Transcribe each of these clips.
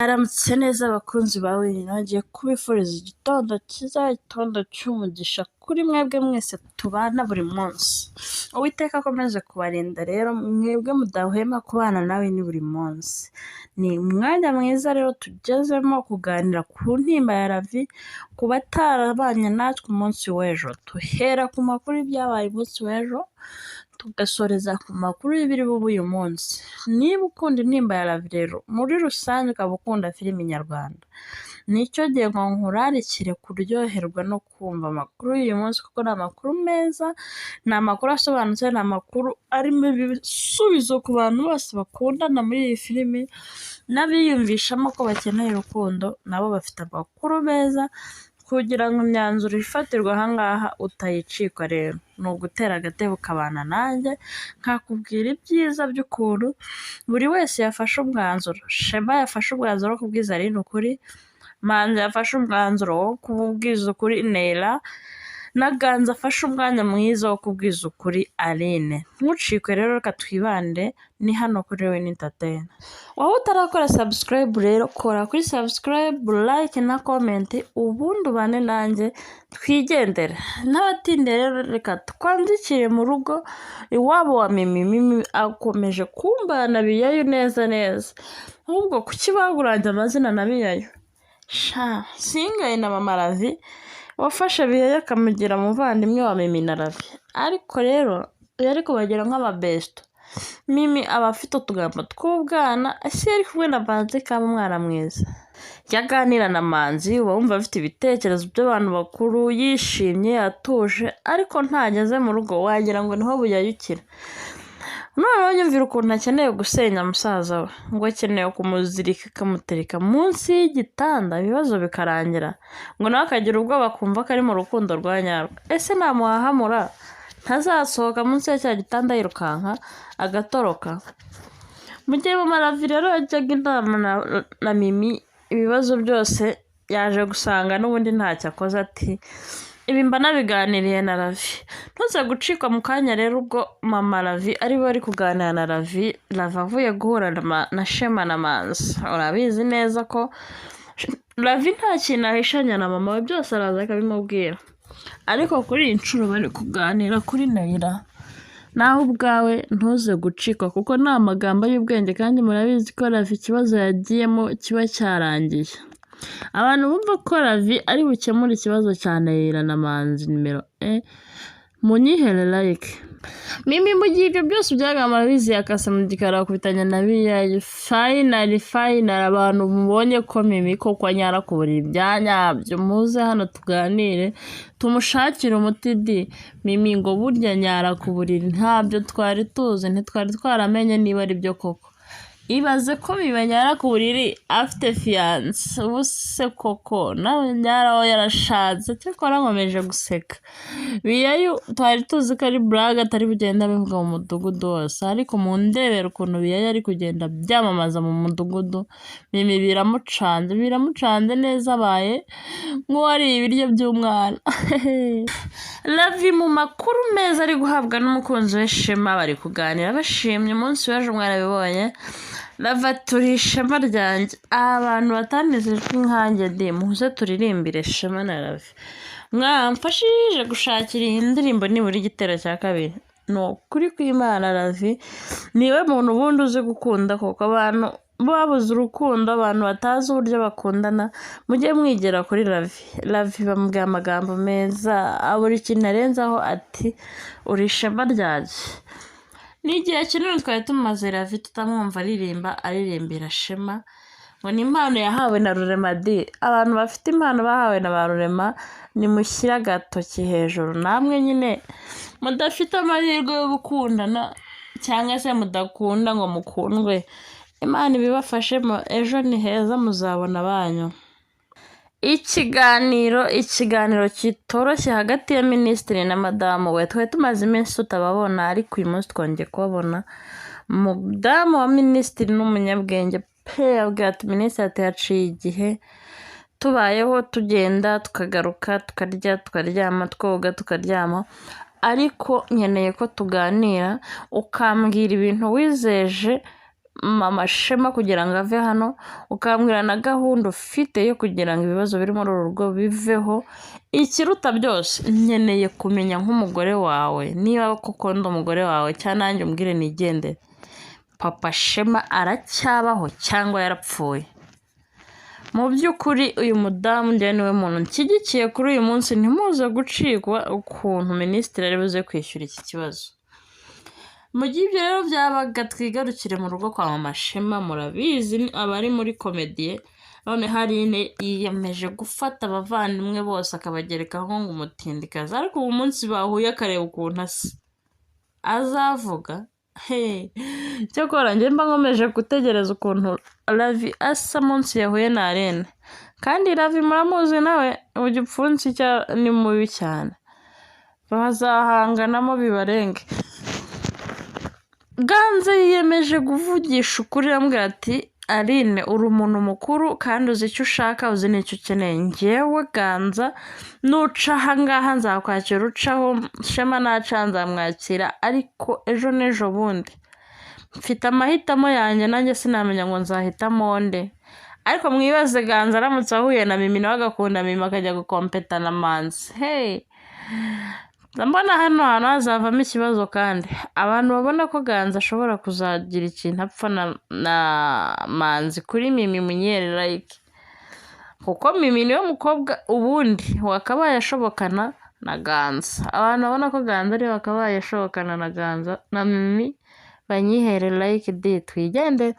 Mwaramutse neza abakunzi ba Win, nongeye kubifuriza igitondo cyiza, igitondo cy'umugisha kuri mwebwe mwese tubana buri munsi. Uwiteka akomeze kubarinda rero mwebwe mudahwema kubana na Win buri munsi. Ni umwanya mwiza rero tugezemo kuganira ku ntimba ya Ravi, ku batarabanye natwe umunsi w'ejo. Tuhera ku makuru y'ibyabaye umunsi w'ejo, tugasoreza ku makuru y'ibiri bube uyu munsi. Niba ukunda intimba ya Ravi rero, muri rusange ukaba ukunda filimi nyarwanda, nicyo gihe ngo nkurarikire kuryoherwa no kumva amakuru y'uyu munsi kuko ni amakuru meza, ni amakuru asobanutse, ni amakuru arimo ibisubizo ku bantu bose bakundana muri iyi filimi n'abiyumvishamo ko bakeneye urukundo, nabo bafite amakuru meza kugira ngo imyanzuro ifatirwa aha ngaha utayicikwa rero. Ni ugutera agatebe ukabana nanjye, nkakubwira ibyiza by'ukuntu buri wese yafashe umwanzuro. Shema yafashe umwanzuro wo kubwiza Aline ukuri, Manzi yafashe umwanzuro wo kubwiza ukuri Neila, na Ganza afashe umwanya mwiza wo kubwiza ukuri Aline. Ntucikwe rero, reka twibande, ni hano kuri Win Entertainment. Wowe utarakora subscribe rero, kora kuri subscribe, like na comment, ubundi ubane nanjye twigendere. N'abatinde rero, reka twandikire mu rugo iwabo wa Mimi. Mimi akomeje kumbana Biyayu neza neza. Ahubwo kuki baguranye amazina na Biyayu? Sha, singaye na mama Ravi wafashe Biyayu akamugira umuvandimwe wa Mimi na Ravi. Ariko rero yari kubagira nk'ababesto. Mimi aba afite utugambo tw'ubwana, ese iyo ari kumwe na Manzi kaba umwana mwiza. Iyo aganira na Manzi uba wumva afite ibitekerezo by'abantu bakuru, yishimye, atuje, ariko ntageze mu rugo wagira ngo niho buyayukira. Noneho nyumvira ukuntu akeneye gusenya musaza we, ngo akeneye kumuzirika akamutereka munsi y'igitanda ibibazo bikarangira, ngo nawe akagira ubwoba akumva ko ari mu rukundo rwa nyarwo. Ese namuhahamura ntazasohoka munsi ya cya gitanda yirukanka agatoroka? Mu gihe mama Ravi rero yajyaga inama na Mimi ibibazo byose, yaje gusanga n'ubundi ntacyo akoze, ati ibi mba nabiganiriye na Ravi. Ntuze gucikwa mu kanya rero ubwo mama Ravi ari we ari kuganira na Ravi, Ravi avuye guhura na Shema na Manzi. Urabizi neza ko Ravi nta kintu ahishanya na mama we, byose araza akabimubwira. Ariko kuri iyi nshuro bari kuganira kuri Nayira. Nawe ubwawe ntuze gucikwa kuko ni amagambo y'ubwenge kandi murabizi ko Ravi ikibazo yagiyemo kiba cyarangiye. Abantu bumva ko Ravi ari bukemure ikibazo cya Nayira na Manzi nimero e, munyihere like. Mimi mu gihe ibyo byose byabaga murabizi yakase mu gikari akubitanya na Biyayu. Finally, finally, abantu mubonye ko Mimi koko anyara ku buriri bya nyabyo, muze hano tuganire tumushakire umuti di. Mimi ngo burya anyara ku buriri, ntabyo twari tuzi, ntitwari twaramenye niba ari byo koko. Ibaze ko Mimi anyara ku buriri afite fiancé, ubu se koko nawe nyaraho yarashatse? Cyakora nkomeje guseka. Biyayu twari tuzi ko ari blague atari bugende abivuga mu mudugudu wose, ariko mundebere ukuntu Biyayu ari kugenda byamamaza mu mudugudu. Mimi biramucanze, biramucanze neza, abaye nk'uwariye ibiryo by'umwana. Ravi mu makuru meza ari guhabwa n'umukunzi we Shema, bari kuganira bashimye umunsi w'ejo mwarabibonye. Ravi ati turi ishema ryanjye. Abantu bataneze ijwi nkanjye de, muze turirimbire Shema na Ravi. Mwamfashije gushakira iyi ndirimbo nibura igitero cya kabiri. Ni ukuri kw'Imana, Ravi niwe muntu ubundi uzi gukunda kuko abantu babuze urukundo, abantu batazi uburyo bakundana, mujye mwigira kuri Ravi. Ravi bamubwiye amagambo meza, abura ikintu arenzaho, ati uri ishema ryanjye. Ni igihe kinini twari tumaze Ravi tutamwumva aririmba, aririmbira Shema, ngo ni impano yahawe na Rurema di. Abantu bafite impano bahawe na ba Rurema, nimushyire agatoki hejuru. Namwe nyine mudafite amahirwe yo gukundana cyangwa se mudakunda ngo mukundwe, Imana ibibafashemo, ejo ni heza muzabona abanyu. Ikiganiro kitoroshye hagati ya minisitiri na madamu we. Twari tumaze iminsi tutababona, ariko uyu munsi twongeye kubabona. Umudamu wa minisitiri ni umunyabwenge pe, yabwiye ati minisitiri ati haciye igihe tubayeho tugenda tukagaruka, tukarya tukaryama, twoga tukaryama, ariko nkeneye ko tuganira ukambwira ibintu wizeje. Mama Shema kugira ngo ave hano, ukambwira na gahunda ufite yo kugira ngo ibibazo biri muri uru rugo biveho. Ikiruta byose, nkeneye kumenya nk'umugore wawe, niba koko ndi umugore wawe, cyangwa nanjye umbwire nigendere. Papa Shema aracyabaho cyangwa yarapfuye? Mu by'ukuri uyu mudamu njyewe niwe muntu nshyigikiye kuri uyu munsi. Ntimuze gucikwa ukuntu minisitiri ari buze kwishyura iki kibazo. Mu gihe ibyo rero byabaga, twigarukire mu rugo kwa Mama Shema. Murabizi abari muri comedy. None Aline yiyemeje gufata abavandimwe bose akabagerekaho ngo umutindikazi, ariko ubu munsi bahuye akareba ukuntu asa azavuga. He, cyakora njye mba nkomeje gutegereza ukuntu Ravi asa munsi yahuye na Aline. Kandi Ravi muramuzi nawe mu gipfunsi cya ni mubi cyane, bazahanganamo bibarenge. Ganza yiyemeje kuvugisha ukuri, aramubwira ati: "Aline, uri umuntu mukuru kandi uzi icyo ushaka, uzi n'icyo ukeneye. Njyewe Ganza, nuca ahangaha nzakwakira, ucaho Shema naca nzamwakira, ariko ejo n'ejo bundi mfite amahitamo yanjye, nanjye sinamenya ngo nzahitamo nde." Ariko mwibaze Ganza aramutse ahuye na Mimi, nawe agakunda Mimi, akajya gukompeta na Manzi. Hey, mbona hano hantu hazavamo ikibazo. Kandi abantu babona ko Ganza ashobora kuzagira ikintu apfa na Manzi kuri Mimi, munyere like, kuko Mimi niwe mukobwa ubundi wakabaye ashobokana na Ganza. Abantu babona ko Ganza ariwe wakabaye ashobokana na Ganza na Mimi banyihere like di twigende.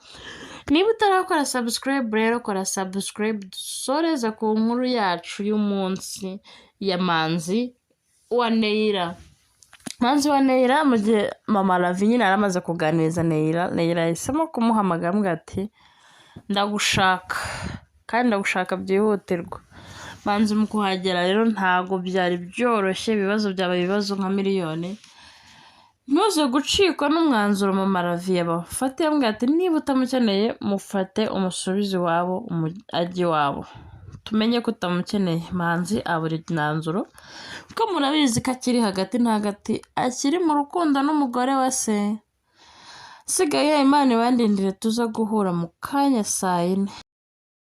Niba utarakora subscribe rero, kora subscribe. Dusoreze ku nkuru yacu y'umunsi ya Manzi wa Neira. Manzi wa Neira, mu gihe Mama Ravi nyine yari amaze kuganiriza Neira, Neira yahisemo kumuhamagara, amubwira ati: "Ndagushaka kandi ndagushaka byihutirwa." Manzi mu kuhagera rero ntabwo byari byoroshye, ibibazo byabaye ibibazo nka miliyoni. Ntuze gucikwa n'umwanzuro Mama Ravi yabafatiye, amubwira ati: "Niba utamukeneye, mufate umusubize iwabo, ajye iwabo, tumenye ko utamukeneye." Manzi abura imyanzuro, kuko murabizi ko akiri hagati na hagati, akiri mu rukundo n'umugore wa se. Sigaye Imana ibandindire, tuza guhura mu kanya saa 4.